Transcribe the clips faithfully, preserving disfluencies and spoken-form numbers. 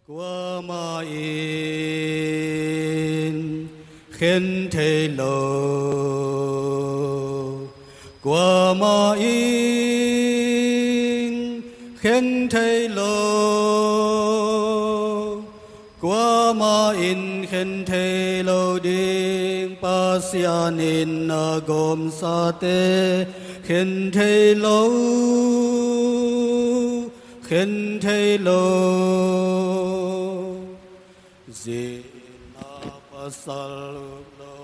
Kuamah in khen thei lo, kuamah in khen thei lo, kuamah in khen thei lo ding. Pasian in a gawmsate khen thei lo, khen thei lo. Zi in a pasal uk lo,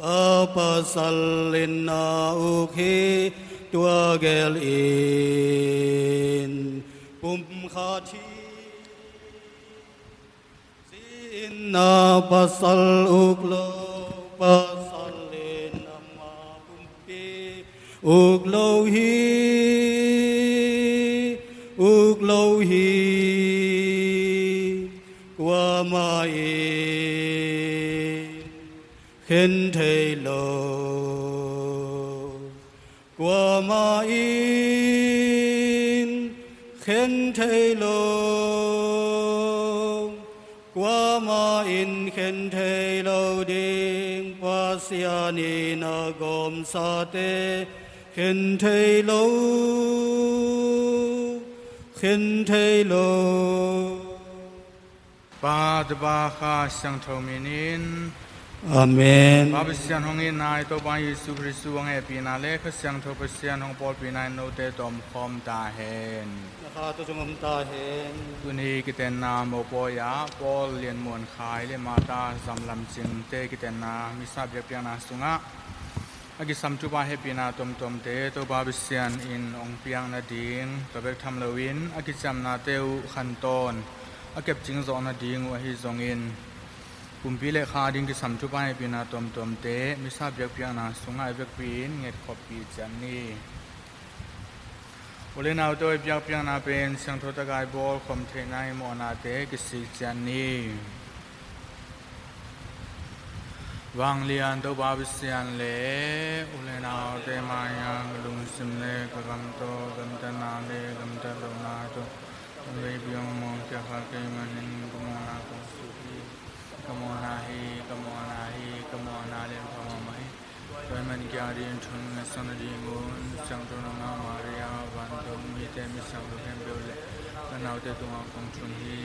a pasal in a uk hi. Tua gel in pumkhat hi. Zi in a pasal uk lo, pasal in ama pumpi uk lo hi, uk lo hi. Kuamah in khen thei lo, kuamah in khen thei lo, kuamah in khen thei lo ding. Pasian in a gawmsate khen thei lo, khen thei lo. Pa, Tapa, Kha Siangtho min in. Amen. Pa Pasian hong itna, i Topa Jesu Khristu hong hehpihna le Kha Siangtho Pasian hong pawlpihna in note tawh om khawm ta hen. Na kha tawh zong om ta hen. Tuni kitenna mopawi ah Paul Lian Muan Khai le Martha Zam Lam Cin te kitenna Missa biakpiakna sungah a kisam thupha hehpihna tuamtuamte Topa Pasian in hong piak nading tua bek tham loin a kiciamnate uh khantawn a kepcing zawh nading uh ahi zongin, pumpi le kha ding kisam thupha hehpihna tuamtuamte Missa biakpiakna sungah i vekpi in ngetkhoppi ciat ni. U le naute aw, i biakpiakna pen siangtho takin i bawl khawm theihna i mawhnate kisik ciat ni. Vanglian Topa Pasian le u le naute mai-ah ka lungsim le ka gam tawh gamtatna le gamtat lohna tawh ka vei biang mawng kia kha kei manin ka mawhna kong suk hi. Ka mawhna hi, ka mawhna hi, ka mawhna lian pha mahmah hi. Tua ahih manin kei adingin thu hong ngetsak nadingun Siangtho Nungak Maria, vantung mite, mi siangtho khempeuh le ka naute tungah kong thum hi.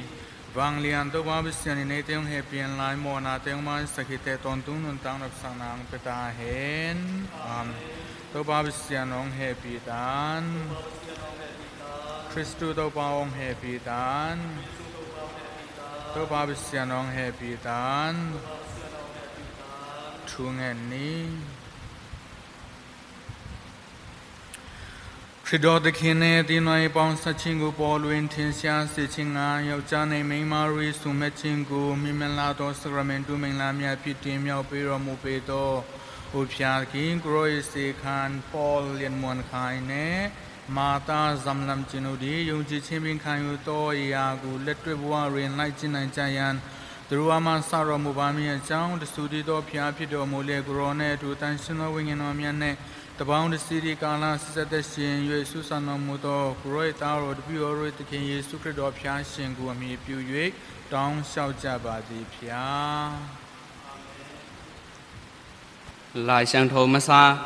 Vanglian Topa Pasian in eite hong hehpih hen la, i mawhnate hong maisak hi teh. Tawntung nuntak nopsakna hong pia ta hen. Amen. Topa Pasian hong hehpih ta in. Khristu Topa hong hehpih ta in. Topa Pasian hong hehpih ta in. Thu ngen ni. Khrido te khin ne ti noi pawng sa ching gu paw luin thin sia si ching a yau cha nei meng ma rui sung met ching gu mi men la to sakramentu meng la mia phi ti miau pe ro mu pe to u phia king kuro i si khan Paul Lian Muan Khai ne Martha Zam Lam Cin u di yung ci ching bing khai u to i a gu let twe bua rin lai cin nai cha yan. Taruwa ma sa ro mu ba mi a chang u ta su di to phia phi do mu le kuro ne tu tan sin wa wing in wa mian ne. Tabang da sidi kala sisa da sin Yesu san nong mu to kuroi ta ro da biu roi ta khin Yesu Khrih do phia sin gu a mi piu yui tong sau ca ba di phia. Lai Siangtho masa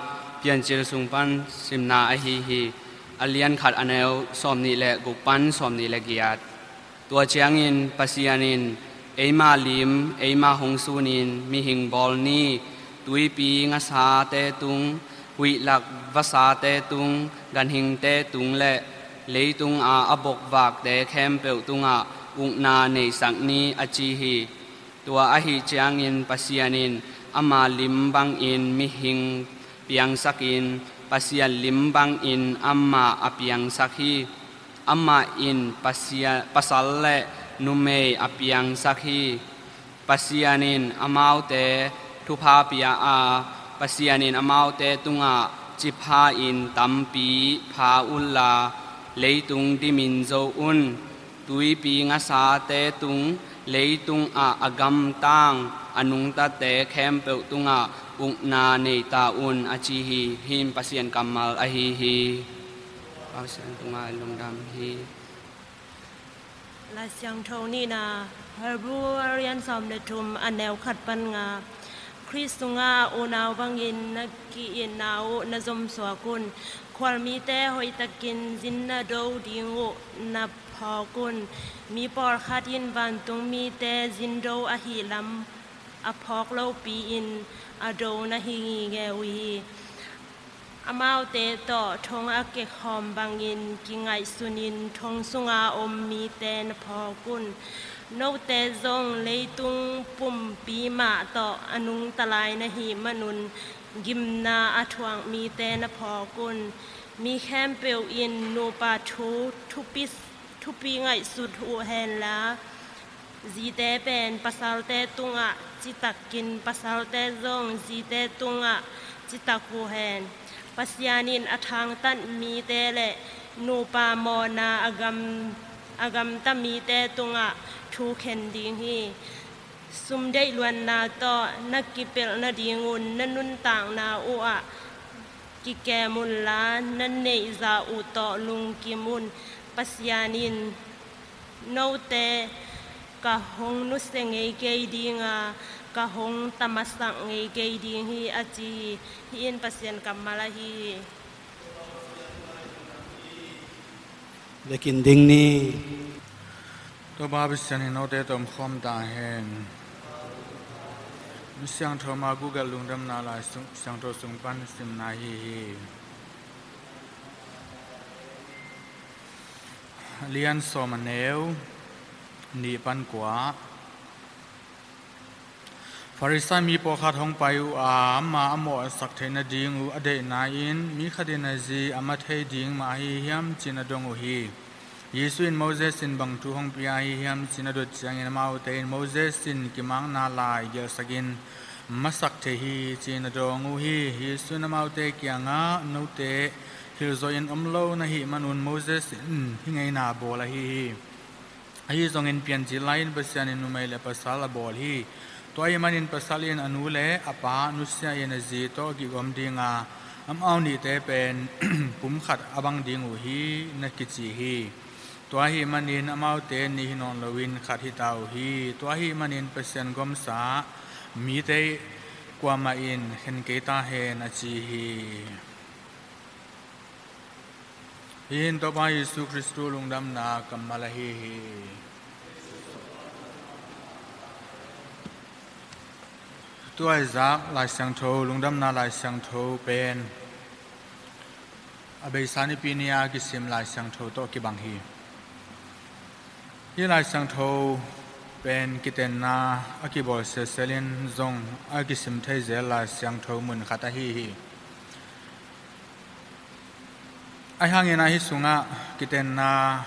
Piancil sung pan simna ahi hi. A lian khat a neu sawm nih le guk pan sawm nih le giat. Tua ciangin Pasian in eima lim, eima hong sunin mihing bawl ni, tuipi ngasate tung, huihlak vasate tung, ganhingte tung le leitung a a bokvakte khempeuh tungah ukna neisak ni a ci hi. Tua ahi ciangin Pasian in ama lim bangin mihing piangsakin Pasian lim bangin amah a piangsak hi. Amah in pasia-, pasal le numei a piangsak hi. Pasian in amaute thupha pia a, Pasian in amaute tungah cipha in tampi pha unla, leitung dimin zo un. Tuipi ngasate tung, leitung ah a gamtang a nungtate khempeuh tungah ukna nei ta un a ci hi. Hih in Pasian kammal ahi hi. Pasian tungah lungdam hi. Lai Siangtho nihna, Hebru a lian sawm le thum, a neu khat pan nga. Khrist sungah unau bangin na ki-itna uh na zomsuak un. Khualmite hoihtakin zin na do ding uh na phawk un. Mi pawlkhat in vantungmite zin do ahih lam a phawk lopi-in a do na hi ngingeu hi. Amaute tawh thong a kekhawm bangin kingaihsunin thong sunga om mite na phawk un. Note zong leitung pumpi mah tawh a nungta lai na hih manun gimna a thuak mite na phawk un. Mi khempeuh in nupa thu thupi, thupi ngaihsut uh henla, zite pen pasalte tungah citakin, pasalte zong zite tungah citak uh hen. Pasian in a thangtat mite le nupa mawhna a gam, a gamta mite tungah thu khen ding hi. Sumdeih luanna tawh na kipelh nadingun na nuntakna uhah kikem unla, na neihzah uh tawh lungkim un. Pasian in, "Note ka hong nusia ngei kei dinga, ka hong tamasak ngei kei ding hi," a ci hi. Hih in Pasian kammal ahi hi. Biakinn ding ni. Topa Pasian in note tawh omkhawm ta hen. Siangtho Mark Gospel Lungdamna Lai Siangtho sung pan simna hi hi. Lian sawm, a neu nih pan kua. Farisai mi pawlkhat hong pai uh a, amah a mawhsak theih nading uh a deihna-in, mi khat in a zi a ma thei ding mah ahi hiam, ci-in a dong uh hi. Jesu in, "Moses in bang thu hong pia ahi hiam?" ci-in a dot ciangin, amaute in, "Moses in kimakna lai gelhsakin masak thei hi," ci-in a dawng uh hi. Jesu in amaute kiangah, "Note hilhzawhin om lo na hih manun Moses in hih ngeina bawl ahi hi. Ahi zongin piancil lai-in Pasian in numei le pasal a bawl hi. Tua ahih manin pasal in a nu le a pa nusia in a zi tawh a kigawm dinga, amau nihte pen pumkhat a bang ding uh hi, na kici hi. Tua ahih manin amaute nih hi nawn loin khat hi ta uh hi. Tua ahih manin Pasian gawmsa mite kuamah in khen kei ta hen," a ci hi. Hih in Topa Jesu Khristu lungdamna kammal ahi hi. Tua i zak Lai Siangtho, Lungdamna Lai Siangtho pen a beisa Nipi ni-a kisim Lai Siangtho tawh kibang hi. Hih Lai Siangtho pen kitenna a kibawl selselin zong a kisim thei zel Lai Siangtho mun khat ahi hi. Ahi hangin ah hih sungah kitenna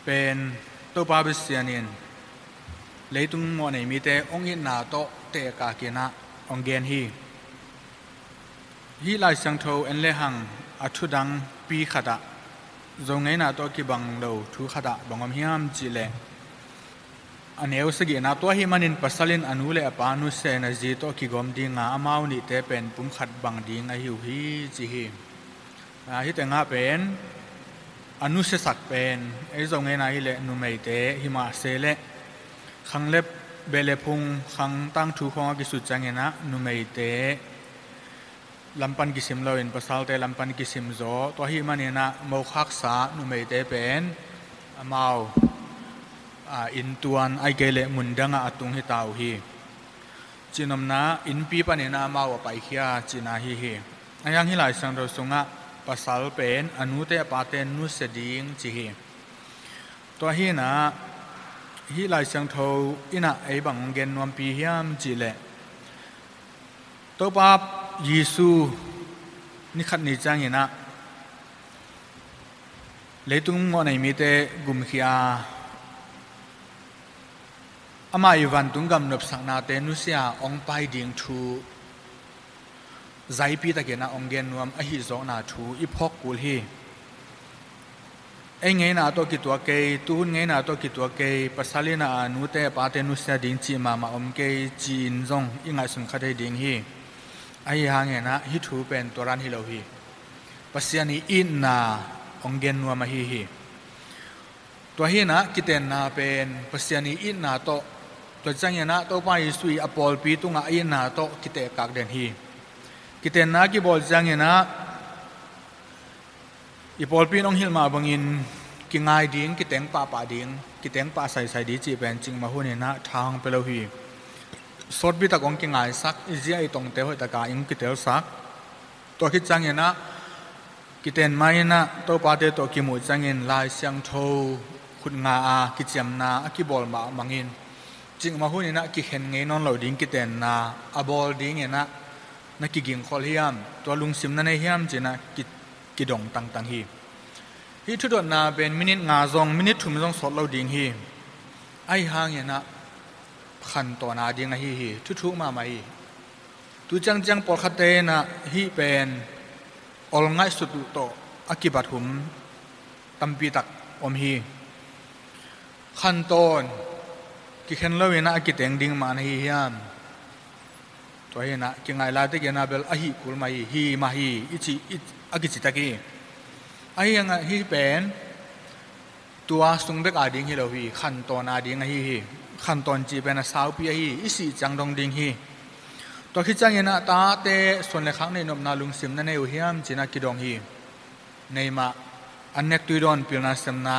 pen Topa Pasian in leitung mawhnei mite hong itna tawh tehkakin ah hong gen hi. Hih Lai Siangtho en lehang a thudangpi khatah, Zo ngeina tawh kibang lo thu khatah bang om hiam cihleh, a neu sagihna, "Tua ahih manin pasal in a nu le a pa nusia in a zi tawh kigawm dinga, amau nihte pen pumkhat bang ding ahi uh hi," ci hi. Ah, hih tengah pen a nusiasak pen ei Zo ngeina hileh numeite hi mah se leh, khang le beh le phung, khang tangthu khawng a kisut ciangin ah numeite lampan kisim loin pasalte lampan kisim zaw. Tua ahih manin ah mokhaksa numeite pen amau, ah, inntuan ahih kei leh mundangah a tung hi ta uh hi. Cihnopna, innpi panin ah amau a paikhia cihna ahi hi. Ahi hang hih Lai Siangtho sungah pasal pen a nute a pate nusia ding ci hi. Tua hi-in ah hih Lai Siangtho in ah ei bang hong gen nuampi hiam cihleh, Topa Jesu ni khat ni ciangin ah leitung mawhnei mite gumkhia a, amah i vantung gam nopsaknate nusia hong pai ding thu zaipi takin ah hong gen nuam ahi zawkna thu i phawk kul hi. Ei ngeina tawh kituak kei, tuhun ngeina tawh kituak kei, pasal in ah a nute a pate nusia ding cih mahmah om kei ci-in zong i ngaihsun kha thei ding hi. Ahi hangin ah hih thu pen tua dan hi lo hi. Pasian i itna hong gen nuam ahi hi. Tua hinah kitenna pen Pasian i itna tawh, tua cianginah Topa Jesu i a pawlpi tungah a itna tawh kitehkak den hi. Kitenna kibawl cianginah i pawlpi in hong hilh mah bangin kingai ding, kiteng pahpah ding, kiteng pah saisai ding cih pen cikmah huninah tha hong pia lo hi. Sawtpi tak hong kingaisak, i zia i tongte hoihtaka in kitelsak. Tua khit cianginah kiten mainah Topate tawh kimuh ciangin Lai Siangtho khutnga a kiciamna a kibawl mah bangin cikmah huninah kikhen ngei nawn lo ding kitenna a bawl dinginah na kigingkhol hiam, tua lungsim na nei hiam cinah ki, kidong tangtang hi. Hih thudotna pen minit nga zong, minit thum zong sawt lo ding hi. Ahi hanginah khantawn a ding ahi hi. Thuthuk mahmah hi. Tu ciangciang pawlkhatte inah hih pen ol ngaihsut uh tawh a kibat hum tampi tak om hi. Khantawn kikhen loinah a kiteng ding mah na hi hiam? Tua hinah kingai lai tekinah bel ahi kul mah hi, hi mah hi, i ci, i, a kici tak hi. Ahi hangah hih pen tua sung bek a ding hi lo hi, khantawn a ding ahi hi. Khantawn cih pen a saupi ahi, i sih ciang dong ding hi. Tua khit cianginah tate suan le khak neihnopna lungsim na nei uh hiam cinah kidong hi. Nei mah, an nek tui dawn pilna semna,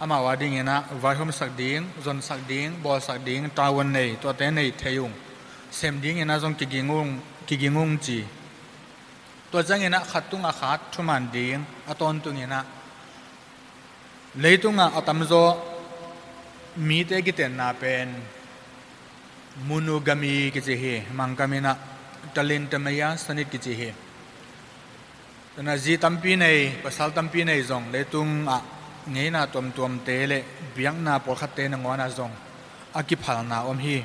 amau a dinginah vaihawmsak ding, zonsak ding, bawlsak ding, tavuan nei, tuate nei thei ung, sem dinginah zong kiging ung, kiging ung ci. Tua cianginah khat tungah khat thuman ding, a tawntunginah leitungah a tamzaw mite kitenna pen monogamy kici hi, Mangkam inah talitamaia sanit kici hi. Tuna zi tampi nei, pasal tampi nei zong leitungah ngeina tuamtuamte le biakna pawlkhatte nangawnah zong a kiphalna om hi.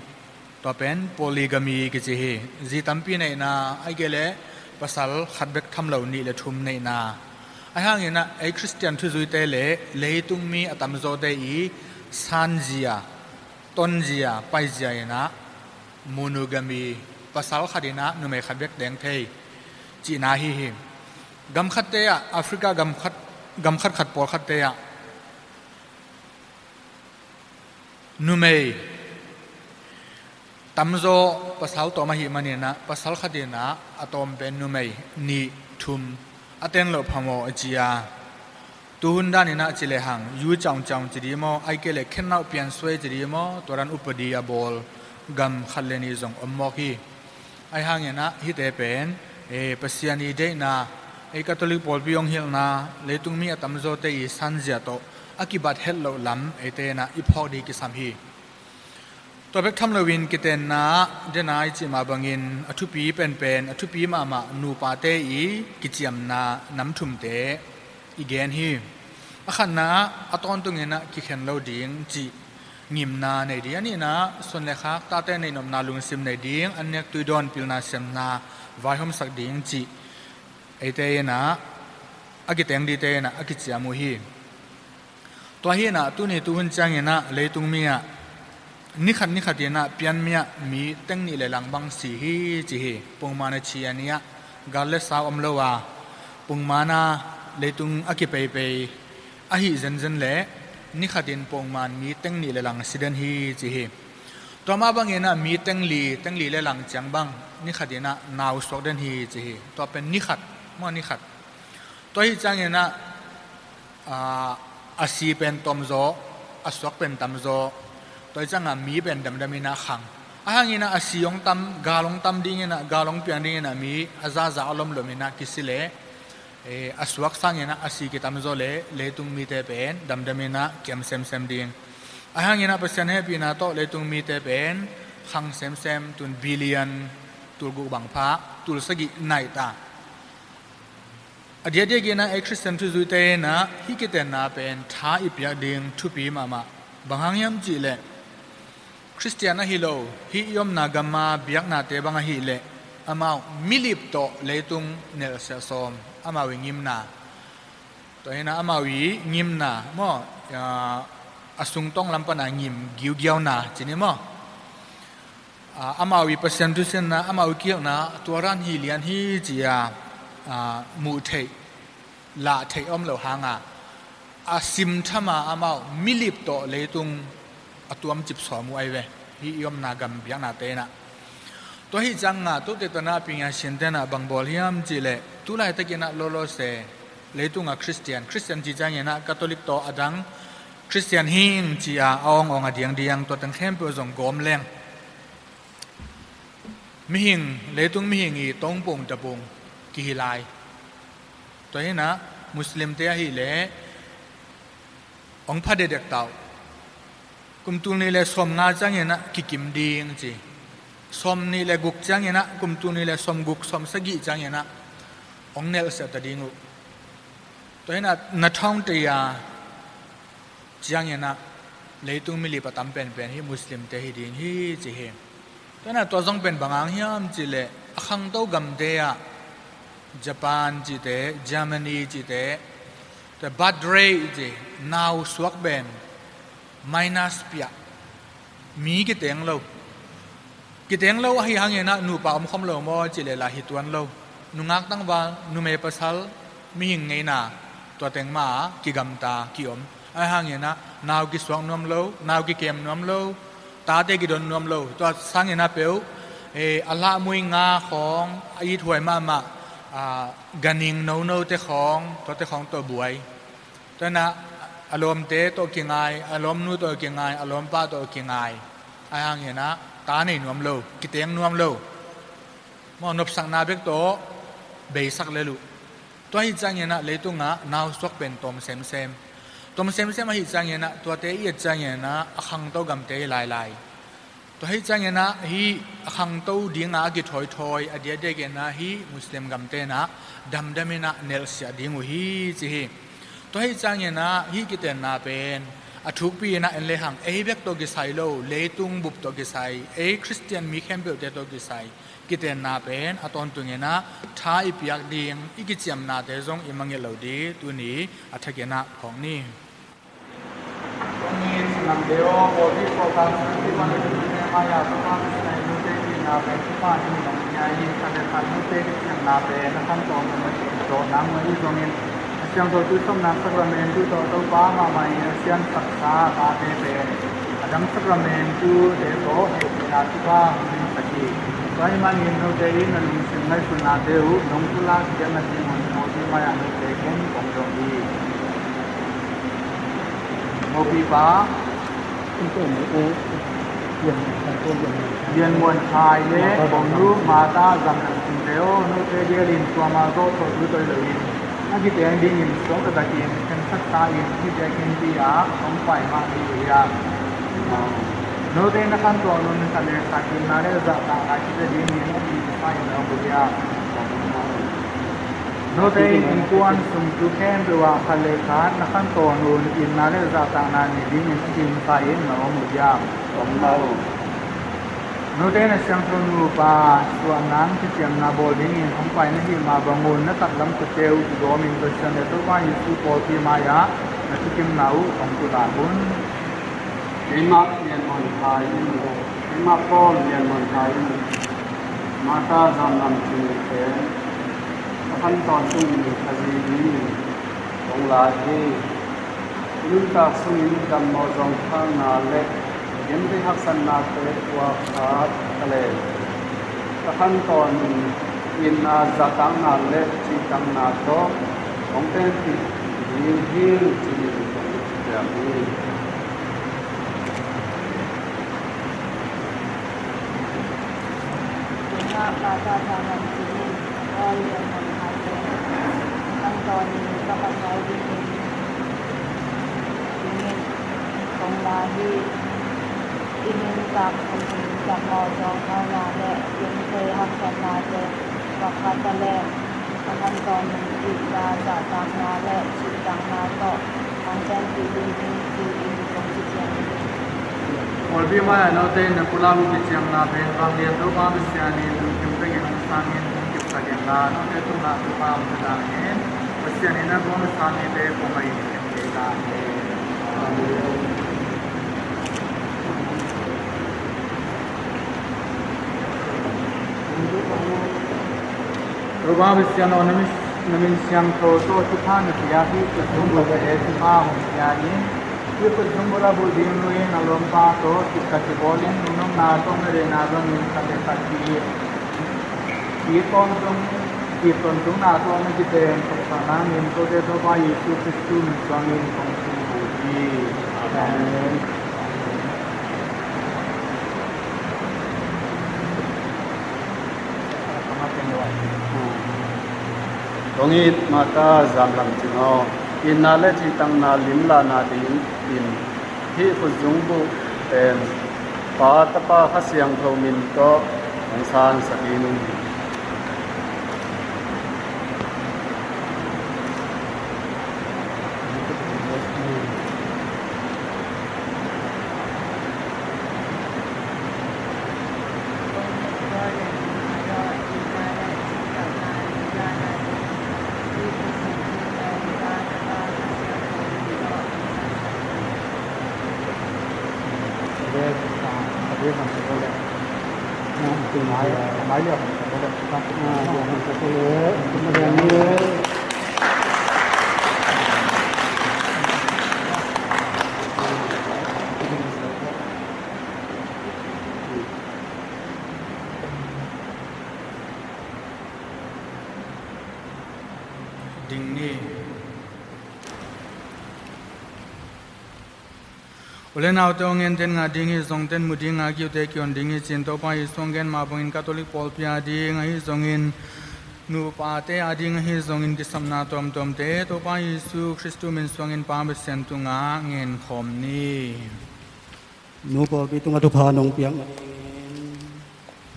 Tua pen polygamy kici hi. Zi tampi neihna, ahih kei leh pasal khat bek tham lo nih le thum neihna. Ahi hanginah ei Khristian thuzuite le leitungmi a tamzawte i sanzia, tonzia, paizia inah monogamy, pasal khat inah numei khat bek teng thei cihna ahi hi. Gamkhatte ah, Africa gamkhat, gamkhat khat pawlkhatte ah numei tamzaw pasal tawm ahih maninah pasal khat inah a tawm pen numei nih thum a ten loh phamawh a ci a. Tuhun daninah ci lehang yu caungcaung ci dih maw, ahih kei leh khenauh piansuai ci dih maw, tua dan upadi a bawl gam khat le nih zong om mawk hi. Ahi hanginah hihte pen, eh, Pasian i deihna, ei Catholic pawlpi hong hilhna, leitungmi a tamzawte i sanzia tawh a kibat het loh lam eite inah i phawk dih kisam hi. Tua bek tham loin kitenna ah denai cih mah bangin a thupi penpen, a thupi mahmah nupate i kiciamna nam thumte i gen hi. A khatna ah a tawntunginah kikhen lo ding cih ngimna nei ding, a nihna ah suan le khak, tate neihnopna lungsim nei ding, an nek tui dawn pilna semna vaihawmsak ding cih eite inah a kiteng dingte inah a kiciam uh hi. Tua hinah tuni tuhun cianginah leitungmi ah nikhat nikhat inah pianmi ah mi teng nih le lang bang si hi ci hi. Pongman a ci a ni ah gal le sau om lo a, pongman a leitung a kipeipei ahi zenzen le nikhat in pongman mi teng nih le lang si den hi ci hi. Tua mah banginah mi teng li, teng li le lang ciang bang nikhat inah nau suak den hi ci hi. Tua pen nikhat, maw nikhat. Tua hi cianginah, aa, a si pen tawmzaw, a suak pen tamzaw. Tua hi ciangah mi pen damdam inah khang. Ahi hanginah a si hong tam, gal hong tam dinginah, gal hong piang dinginah mi a zaza a lomlom inah kisi le, eh, a suak sanginah a si kitamzaw le leitung mite pen damdam inah kiam semsem ding. Ahi hanginah Pasian hehpihna tawh leitung mite pen khang semsem, tun billion, tul guk bang pha, tul sagih naih ta. A diakdiak inah ei Khristian thuzuite inah hih kitenna pen tha i piak ding thupi mahmah. Bang hang hiam cih leh Khristian ahi lo, hih i omna gam a biaknate bang ahih leh amau milip tawh leitung nelhsiah sawm, amau i ngimna. Tua hinah amau i ngimna maw, a, a sungtawng lam pana ngim giugiauna ci ni maw. A, amau i Pasian thusinna, amau i kihilhna, tua dan hi lian hi ci a, a, muh theih, lah theih om lo hanga A simtham a amau milip tawh leitung a tuamcip sawm uh ahi ve. Hih i omna gam biaknate inah. Tua hih ciangah tute tawh na pingya sinten ah bang bawl hiam cihleh, tu laitakinah lawlawse leitungah Khristian, Khristian ci cianginah Catholic tawh a dang Khristian hing ci-a a awngawng a diangdiang tua teng khempeuh zong gawm leng mihing, leitung mihing i tongpung tapung kihi lai. Tua hinah Muslimte ahileh hong pha dekdek tau. Kum tul nih le sawm nga cianginah kikim ding ci. Sawm nih le guk cianginah, kum tul nih le sawm guk, sawm sagih cianginah hong nelhsiah ta ding uh. Tua hinah na thaungte a cianginah leitung milip a tam penpen hi Muslimte hi ding hi ci hi. Tua hinah tua zong pen bang hang hiam cihleh a khangto gamte ah Japan cihte, Germany cihte, tua birth rate ci, nau suak pen minus piah, mi kiteng lo. Kiteng lo ahi hanginah nupa omkhawm lo maw cihleh lah hi tuan lo. Nungak tangval, numei pasal, mihing ngeina tua teng mah kigamta kiom. Ahi hanginah nau kisuak nuam lo, nau kikem nuam lo, tate kidon nuam lo. Tua sanginah peuh, eh, a lahmui nga khawng, a ithuai mahmah, ah, ganing nonote khawng, tuate khawng tawh buai. Tua hinah a lawmte tawh kingai, a lawmnu tawh kingai, a lawmpa tawh kingai. Ahi hanginah ta nei nuam lo, kiteng nuam lo. Maw, nopsakna bek tawh beisak lel uh. Tua hi cianginah leitungah nausuak pen tawm semsem. Tawm semsem ahi cianginah tuate i et cianginah a khangto gamte hi lailai. Tua hi cianginah hih a khangto dinga a kithawithawi a diakdiakinah hih Muslim gamte inah damdaminah nelhsiah ding uh hi ci hi. Tua hi cianginah hih kitenna pen a thukpi inah en lehang ei bek tawh kisai lo, leitung bup tawh kisai, ei Khristian mi khempeuhte tawh kisai kitenna pen a tawntunginah tha i piak ding, i kiciamnate zong i mangngilh lo ding tuni a thakinah phawk ni. Siangtho tu sawmna sakramentu tawh Topa mahmah in a siamsaksa a tate pen a dang sakramentute tawh hehpihna thupha hong dingsak hi. Tua ahih manin note in na lungsim ngaihsutnate uh nong pulak khiatna dingun Mopi mai-ah note ken kong dong hi. Mopipa Lian Muan Khai le Bawngnu Mata Zam Lam Cing te aw, note bialin tua ma zawh thawh tu toi loin a kiteng dingin suang taktakin khensatsa in hih biakinnpi ah hong pai mah ding uh hiam? Note na khantawn un khat le khat itna le zahtakna kipia dingin a kipia in na om uh hiam? Note in innkuan sung tu khempeuh ah khat le khat na khantawn un itna le zahtakna nei dingin a kipia in na om uh hiam? Note na siangtho nupa suahna kiciamna bawl dingin hong pai na hih mah bangun na taklam khuate uh kigawmin Pasian le Topa Jesu pawlpi mai-ah na thukimna uh hong pulak un. Keimah Lian Muan Khai in, keimah Paul Lian Muan Khai in, Mata Zam Lam Cing pen a khantawn tungin Khazi dingin hong la hi. I nuntak sungin dammawh zawngkhalna le genthei haksatnate puak khat ka lei. Ka khantawn in itna zahtakna le cihtakna tawh hong tenpih ding hi ci-in kong ciam hi. Keimah Mata Zam Lam Cing in Paul Lian Muan Khai pen a khantawn in ka pasal dingin, dingin kong la hi. I nuntak sungin dammawh zawngkhalna le genthei haksatnate puak khat ka lei. A khantawn in itna zahtakna le cihtakna tawh hong tenpih ding hi ci-in kong ci ciang hi. Pawlpi mai-ah note in na pulak uh kiciamna pen vanglian Topa Pasian in lungkim takin hong sangin hong kipsak inla, note tungah Topa hong pia ta hen. Pasian in a guam a sang mite pumai in kei ta hen. Amen. Topa Pasian aw, na mi Na min siangtho tawh thupha na pia, hih kutzungbul ah thupha hong pia in. Hih kutzungbul ah bulh ding nu in a lawmpa tawh kipkhat kibawlin, nunopna tawh medeihna dongin khat le khat ki-it, ki-it tawntungna tawh na kiten khopsak nangin, kote Topa Jesu Khristu min suangin kong thum hi. Amen. Kong it Martha Zam Lam Cing aw, itna le cihtakna limlahna dingin hih kutzungbul pen Pa, Tapa, Kha Siangtho min tawh hong sansak in. Ding ni. U le naute aw, ngen ten ngah ding hi, zong ten mu ding a, kiu te kion ding hi, ci-in Topa Jesu hong gen mah bangin Catholic pawlpi a ding ahi zongin, nupate a ding ahi zongin kisapna tuamtuamte Topa Jesu Khristu min suangin Pa Pasian tungah ngen khawm ni. Nu pawlpi tungah thupha nong piak nadingin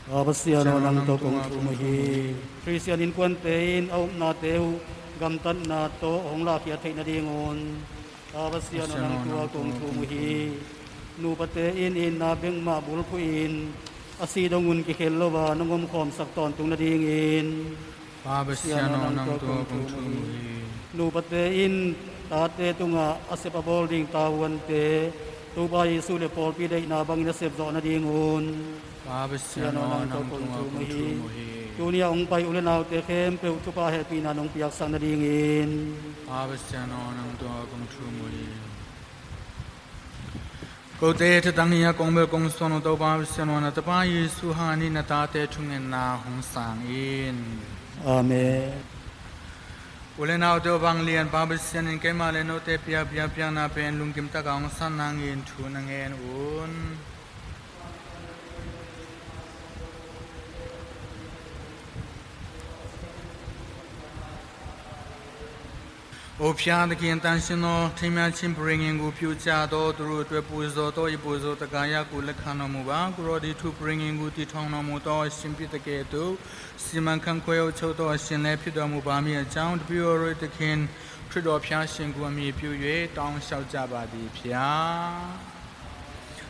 Pa Pasian aw, nang tawh kong thum uh hi. Khristian innkuante in a upnate uh gamtatna tawh hong lahkhiat theih nadingun Pa Pasian aw, nang tungah kong thum uh hi. Nupate in itna bek mah bulphuhin a sih dongun kikhel lo a nong omkhawmsak tawntung nadingin Pa Pasian aw, nang tungah kong thum uh hi. Nupate in tate tungah a sep a bawl ding tavuante Topa Jesu le pawlpi deihna bangin a sep zawh nadingun Pa Pasian aw, nang tungah kong thum uh hi. Tuni a hong pai u le naute khempeuh thupha hehpihna nong piaksak nadingin Pa Pasian aw, nang tungah kong thum uh hi. Kote thatang hi a, kong bel kong suan uh Topa Pasian aw, na Tapa Jesu hangin na tate thungetna hong sang in. Amen. U le naute aw, vanglian Pa Pasian in keimah le note piak biakpiakna pen lungkim takin hong san nangin thu na ngen un. O Phia Takin, tansin aw, thimia chin pringin gu piu cia taw turu tue puzo taw i puzo takaya ku le khan aw mu ba, ku raw di thu pringin gu ti thong naw mu taw a sin pi take tu, siman khang khuai aw chau taw a sin le phi daw mu ba mi a cang, tapiu aw rui takin, Khridaw phia sin gu a mi piu yue, tawng siau cia ba di phia.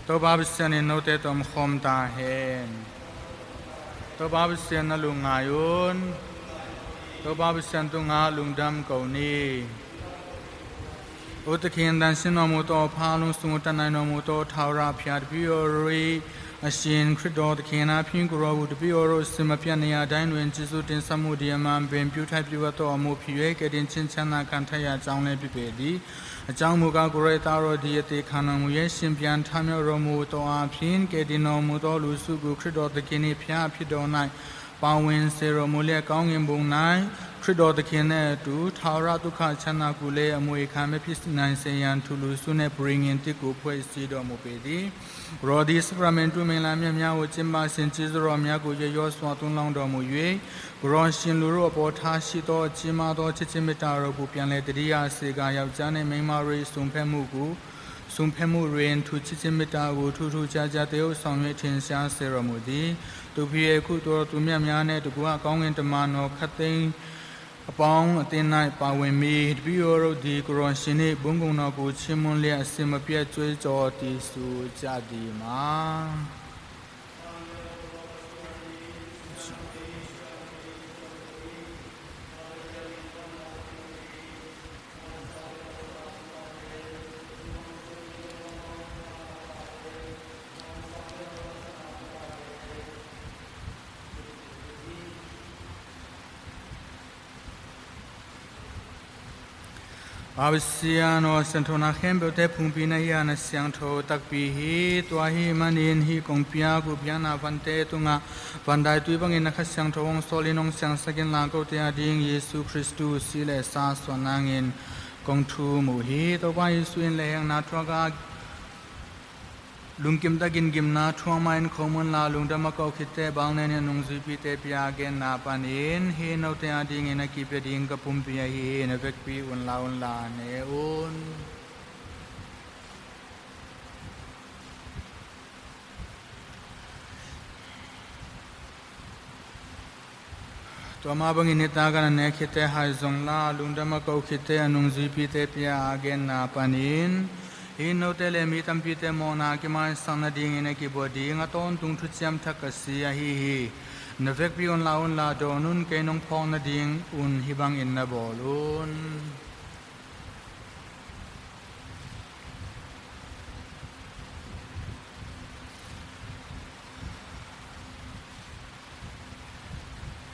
Topa Pasian in note tawh om khawm ta hen. Topa Pasian na lung ngai un. Topa Pasian tungah lungdam ko ni. U Takin, tansin naw mu taw, pha lungsung u tanai naw mu taw, thau rah phiat pi aw rui a sin Khridaw Takin a phin ku raw u tapiu aw rui sim a pian nei a dai nuin Jesu tin sam mu di a man ben piu thai piu a taw a mu phi yue ke din chin chan na kan thai a cang le pi pe di. A cang mu ka ku roi ta raw di a te khan naw mu yei sin pian tham yau raw mu taw a phin ke din naw mu taw lu su gu Khridaw Takin i phia a phi daw nai. Pawin se raw mu le a kawng in bung nai. Khridaw Takin ne tu thau rah tu kha chan na ku le a mu i khan me phi nai se yan thu lu su ne pring in ti ku phuai si daw mu pe di. Raw di sakramentu mengla miamia uh cin ba sin ci zu raw mia ku ye yaw sua tung long daw mu yue. Ku raw sin lu ru a paw tha si taw ci ma taw ci cin bita raw ku pian le tadi a si ga yau ca ne mengma rui sung phe mu ku. Sung phe mu rui in thu ci cin bita ku thu thu ca ca te uh song yue tin sia se raw mu di. Tu phi e ku taw tu miamia ne tu ku a kawng in ta ma naw khat teng a pawng a tin nai pawin mi tapiu aw rau di ku raw sin i bung kung naw ku cin mun le a sim a pia cuai caw ti su ca di ma. Pa Pasian aw, sianthona khempeuhte phungpi na hi a, na siangtho takpi hi. Tua ahih manin hih kong piak uh biakna vante tungah vandaitui bangin na Kha Siangtho hong sawlin hong siangsak inla, kote ading Jesu Khristu sih le sa suah nangin kong thum uh hi. Topa Jesu in lehhekna thuak a lungkim takin gimna thuak ma-in khawm unla, lungdam a ko khitte bang nenin a nungzuipite pia a genna panin, hih note adingin a kipia ding ka pumpi ahi hi, na vekpi unla unla ne un. Tua mah bangin nitak a na nek khitte hai zongla, lungdam a ko khitte a nungzuipite pia a genna panin, hih note le mi tampite mawhna kimansak nadingin a kibuak ding a tawntung thuciam thak ka si ahi hi. Na vekpi unla unla dawn un, kei nong phawk nadingun hih bangin na bawl un.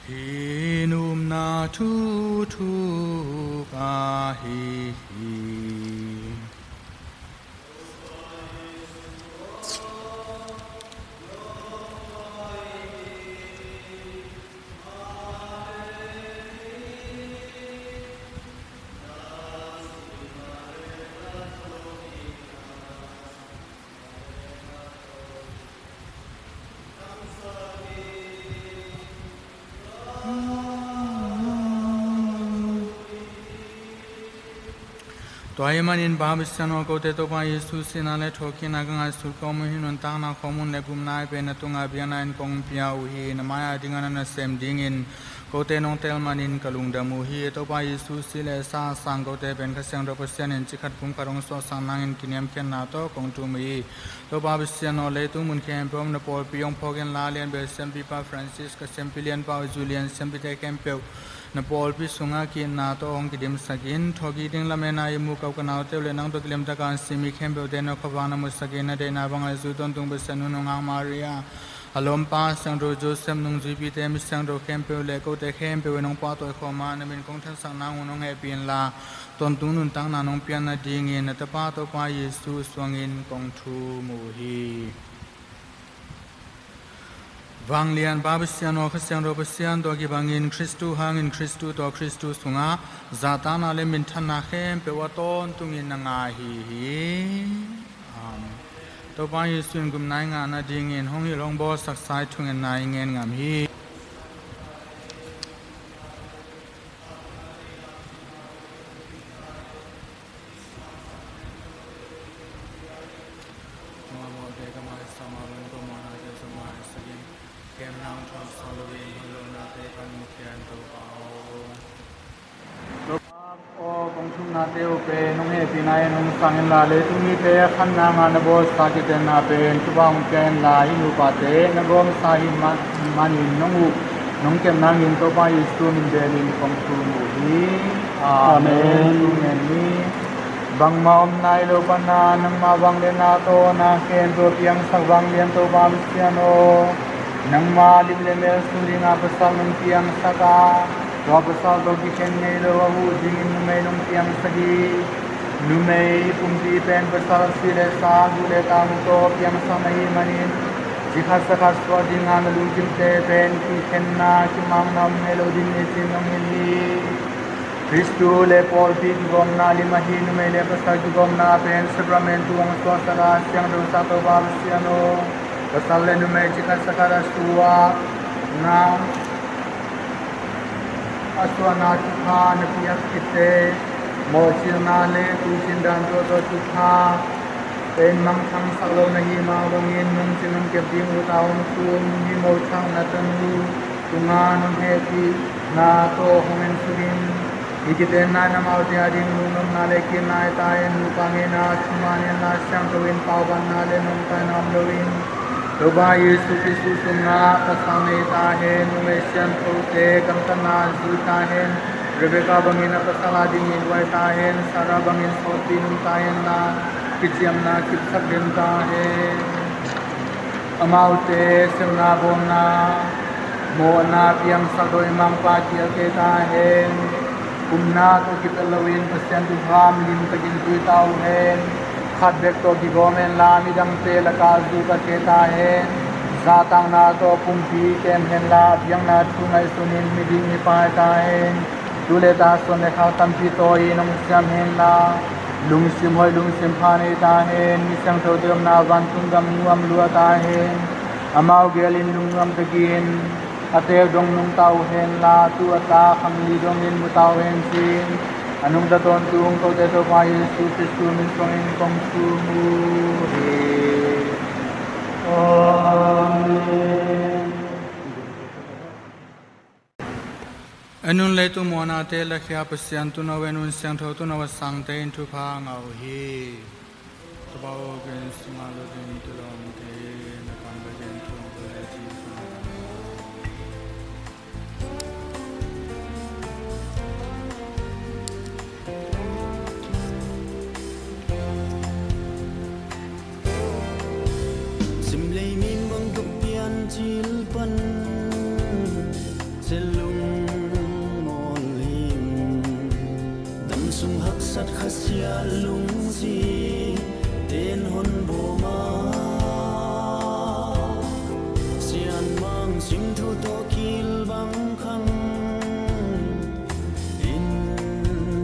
Hih na upna thu thuk ahi hi. Tua ahih manin Pa Pasian aw, kote Topa Jesu sihna le thawhkikna ka ngaihsut kawm uh, hih nuntakna khawm un le gupna a pen na tungah biakna-in kong pia uh hi. Na mai-a ding a na nasem dingin kote nong teel manin ka lungdam uh hi. Topa Jesu sih le sa a sang kote pen Kha Siangtho Pasian in cikhat pumkhat hong suahsak nangin kiniamkhiatna tawh kong thum uh hi. Topa Pasian aw, leitung mun khempeuh a om na pawlpi hong phawk inla, Lianbel Siampipa Francis, ka Siampi Lianpa uh Julian, siampite khempeuh na pawlpi sungah ki-itna tawh hong kidimsak in. Thawhkik ding lametna i mukap ka naute uh le nang tawh kilemtaka a si mi khempeuhte na khuavak na musak in, na deihna bangah zui tawntung Pasian nu nungak Maria, a lawmpa Siangtho Joseph, nungzuipite, mi siangtho khempeuh le kote khempeuh in hong pahtawi khawm a, na min kong thansak nang un hong hehpih inla, tawntung nuntakna nong piak nadingin na Tapa Topa Jesu suangin kong thum uh hi. Vanglian Pa Pasian aw, Kha Siangtho Pasian tawh kibangin Khristu hangin Khristu tawh Khristu sungah zahtakna le minthanna khempeuh a tawntungin na ngah ahi hi. Amen. Topa Jesu in gupna i ngah nadingin hong hilh hong bawlsaksa i thungetna i ngen ngam hi. Aw, kong thumnate uh pen hong hehpihna in hong sang inla, leitung mite a khan nanga na bawlsa kitenna pen thupha hong pia inla, hih nupate na gawmsa ahih man, manin nong uh nong kep nangin Topa Jesu min belin kong thum uh hi. Amen. Amen. Thu ngen ni. Bangmah om nai lo pana nangmah vangliatna tawh na khempeuh piangsak vanglian Topa Pasian aw, nangmah lim le mel sung dinga pasal nong piangsak a, tua pasal tawh kikhen ngei lo a huh dingin numei nong piangsak hi. Numei pumpi pen pasal si le sa, gu le tang tawh piangsak na hih manin, cikhat sakhat suah dinga na lungkimte pen kikhenna kimangna om ngei lo ding hi ci-in nong hilh hi. Khristu le pawlpi kigawmna lim ahi numei le pasal kigawmna pen sakramentu hong suahsak a, siangthosak Topa Pasian aw, pasal le numei cikhat sakhat a suah na a suahna thupha na piak khitte, mawhcilna le tuucin dan tuahtuah thupha pen mangthangsak lo na hih mah bangin nungcin hong kep ding ut a hong thum hih mothak na tanu tungah nong hehpihna tawh hong ensuk in. Hih kitenna in amaute ading lungnopna le ki-itna hi ta hen. Nupa ngeina thuman inla, siangtho in paubanna le nungtaina om loin Topa Jesu Khristu sungah pasal nei ta hen. Numei siangthote gamtatna zui ta hen. Rebekah bangin a pasal ading ithuai ta hen. Sarah bangin sawtpi nung ta henla, kiciamna kipsak den ta hen. Amaute sepna bawlna mawhna piangsak dawimangpa kial kei ta hen. Upna tawh kipelh loin Pasian thupha limtakin zui ta uh hen. Khat bek tawh kigawm hen la, midangte lakah zu ka thei ta hen. Zahtakna tawh pumpi kem hen la, biakna thu ngaihsunin miding hi pai ta hen. Tu le ta suan le khak tampi tawh in hong siam hen la, lungsim hoih lungsim pha nei ta hen. Mi siangthote omna vantung gam nuam lua ta hen. Amau gelin lungnuam takin a teek dong nungta uh hen la, tu a ta khangli dongin muta uh hen ci-in a nungta tawntung kote Topa Jesu Khristu min suangin kong thum uh hi. Amen. A nun leitung muanate lakhia Pasian Tuuno, a Nun Siangtho Tuuno, a sangte in thupha ngah uh hi. Topa aw, ken sungah lutin tulawmte na pambatin tuang pulai ci. Simlei ming bang tuk pian cil pan, selung mawl hing, damsung haksat khasiat lungsi ten hon bawma, sianmang simthu tawh kilbang khang in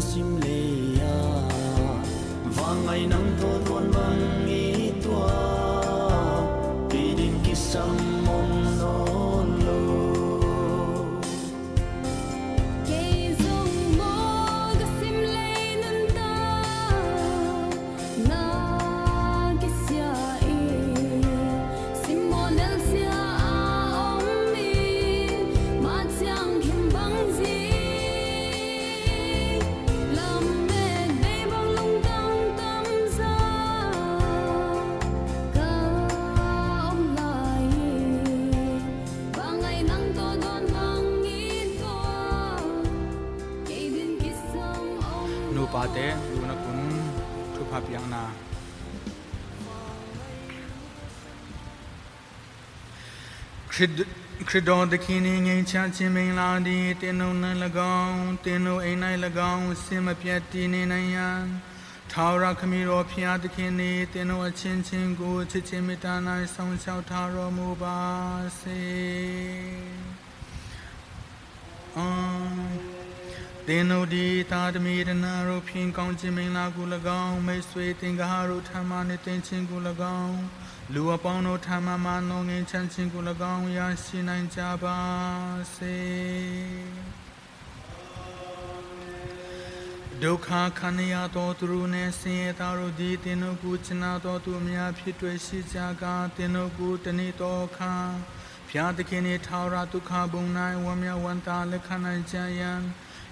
simlei a, vangngai nang tawh tuan bang i tua, kei din kisam om nawn lo. Kei zong maw ka simlei nuntak na kisia i, simbawl nelsia a om i, ma ciang kim bang zi, lam mek bei bang lungtang tam za ka om lai i, bangai nang tawh dawn bang i tua, kei din kisam om. Nupate, luna kun thupha piakna. Khrit, Khrit dawng takhin i ngei ciah cin meng la di, tenu nai lagau, tenu ei nai lagau, sim a piat ti ni nai an. Thau rak khami raw phia takhin i, tenu a cin cin gu, ci cin mita nai song ciau thau raw mu ba si. Aw. Tenu di ta tami tana ru phin kong ci meng la gu lagau, mei sui ting ka ha ru than ma ni ting cin gu lagau, lu a pong no than ma ma no ngei chan cin gu lagau, ya si nai ca ba si. Dukha khania tawh turu ne si ta ru di tenu gu cina tawh tu mia phit tuai si cia ka tenu gu tani tawh kha. Phia takhin i thau ra tukha bung nai, wamia wanta le khanai cia yan.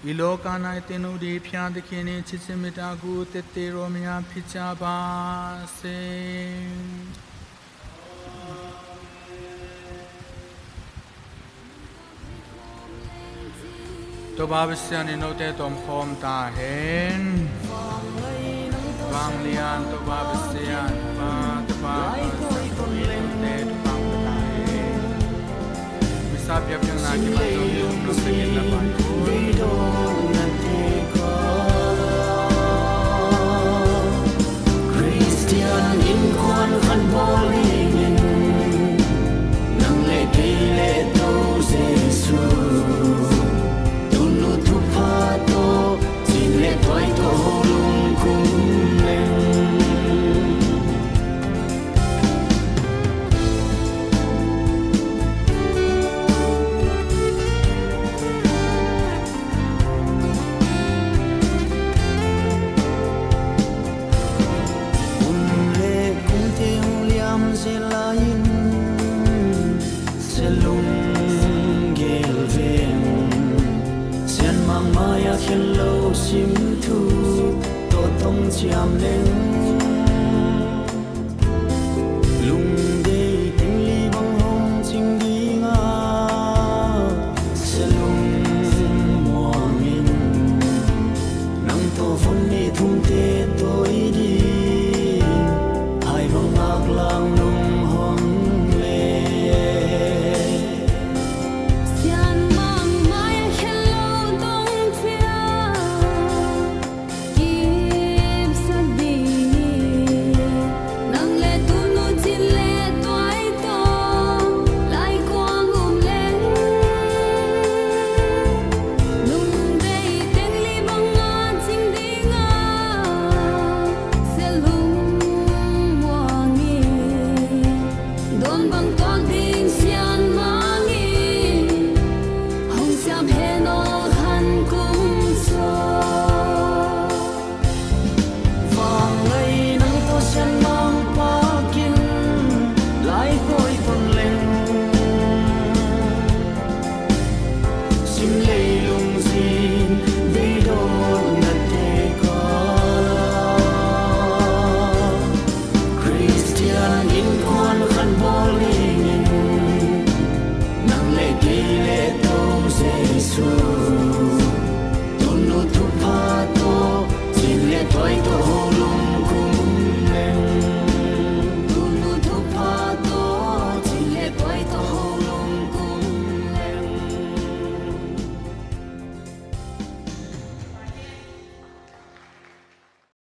I loka nai tenu di phia takhin i cicimita gu tete romia phica ba se. Topa Pasian in note tawm khawm ta hen. Vanglian Topa Pasian, Pa, Tapa, Kha Siangtho in note thupha ngah ta hen. Misa piakpiakna kipan tawh i um nong tekin na pai un. Khristian innkuan khat bawl dingin nang le kei le Topa Jesu Tunu thupha tawh cin le tuai tawh ho lungkhum leng. Hun le kum teng liam zel lai-in, sia lunggel veng, sianmang mai-ah khen lo sim thu tawh tong ciam leng.